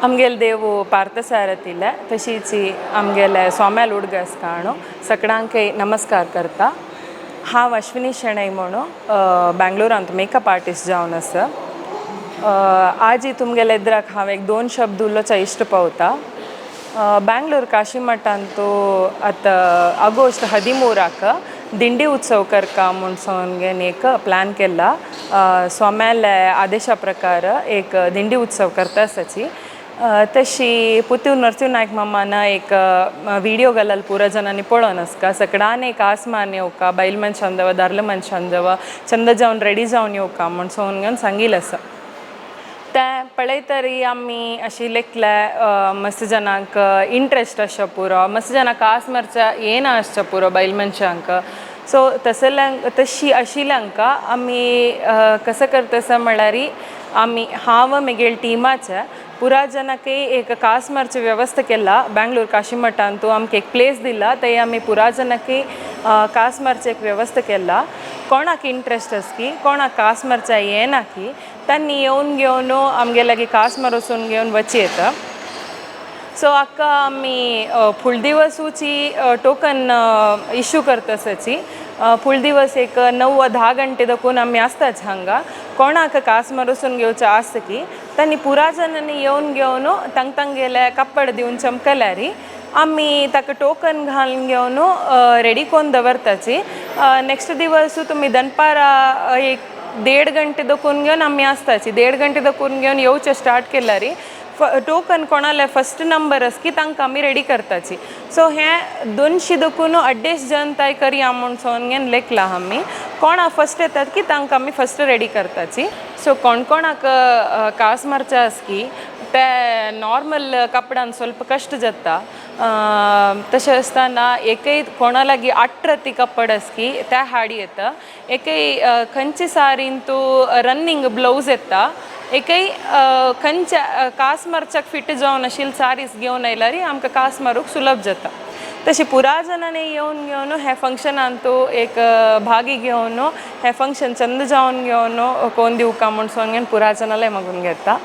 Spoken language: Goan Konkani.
आमगेले देव पार्थसारथीले तशीच आमगेले सोम्याल उडगास काणू सकडांकय नमस्कार करता. हांव अश्विनी शेणै म्हणू बँगलोरांत मेकअप आर्टिस्ट जावन आसा. आजी तुमगेले एद्राक हांव एक दोन शब्द उलोवचा इश्ट पावता. बँगलोर काशी मठांतू आतां आगोस्ट 13क ದಿಂಡಿ ಉತ್ಸವ ಕರ್ಕ म्हणसोन एक प्लॅन केला. स्वाम्याले आदेशा प्रकार एक दिंडी उत्सव करता आसाची. तशी पुतूर नरसिंह नायक मामान एक विडियो घालल, पुरा जणांनी पळोवन आसका. सकडान एक आसमान येवका, बायल मनशान जावं दादले मनशान जावं, चंद जावन रेडी जावन येवका म्हणसोन घेवन सांगिल्लें आसा. तें पळयतरी आमी अशी लेखले, मस्त जाणांक इंट्रस्ट आसचो पुरो, मस्त जाणांक कास मारच्या येना आसचो पुरो बायल मनशांक. सो तसल्यांक, तशी आशिल्ल्यांका आमी कसो करता आसा म्हळ्यार, आमी हांव म्हगेले टिमाचे पुरा जाणांकय एक कास मारची वेवस्था केला. बँगलोर काशी मठांतू आमकां एक प्लेस दिला, थंय आमी पुरा जाणांकय कास मारची एक वेवस्था केला. कोणाक इंट्रस्ट आसा की, कोणाक कास मारच्या येना की, तांणी येवन घेवन आमगे लागीं कास मारोसून घेवन वची येता. सो हाका आमी फूल दिवसूची टोकन इशू करता आसाची. फूल दिवस एक 9 वा 10 घंटे दकून आमी आसताच हांगा. कोणाक कास मारोसून घेवचो आसता की, तांणी पुरा जाणांनी येवन घेवन तांग तांगेले कपडे दिवन चमकल्यारी आमी ताका टोकन घालून घेवन रेडी करून दवरताची. नेक्स्ट दिवस तुमी दनपारा एक देड घंटे दकून घेवन आमी आसताची. देड घंटे दकून घेवन येवचें स्टार्ट केल्यारी टोकन कोणाले फस्ट नंबर आसा की तांकां आमी रेडी करताची. सो हें 200 दकून 250 जन ताय करया म्हणसोन घेवन लेखला. आमी कोणा फस्ट येतात की तांकां आमी फस्ट रेडी करताची. सो कोण कोणाक कास मारचे आसा की, ते नॉर्मल कपड्यान ಸ್ವಲ್ಪ कश्ट जाता. तशें आसतना एकय कोणा लागीं 18 कपड आसा की ते हाडी येता. एकय खंयचे सारीन तूं रनिंग ब्लावज येता, एकय खंयच्या कास मारच्याक फिट जावन आशिल्ले सारीस घेवन आयल्यार आमकां कास मारूंक सुलभ जाता. तशें पुरा जाणांनी येवन घेवन हे फंक्शनांतू एक भागी घेवन हे फंक्शन चंद जावन घेवन कोण दिवका म्हणसोन घेवन पुरा जाणाले मागून घेता.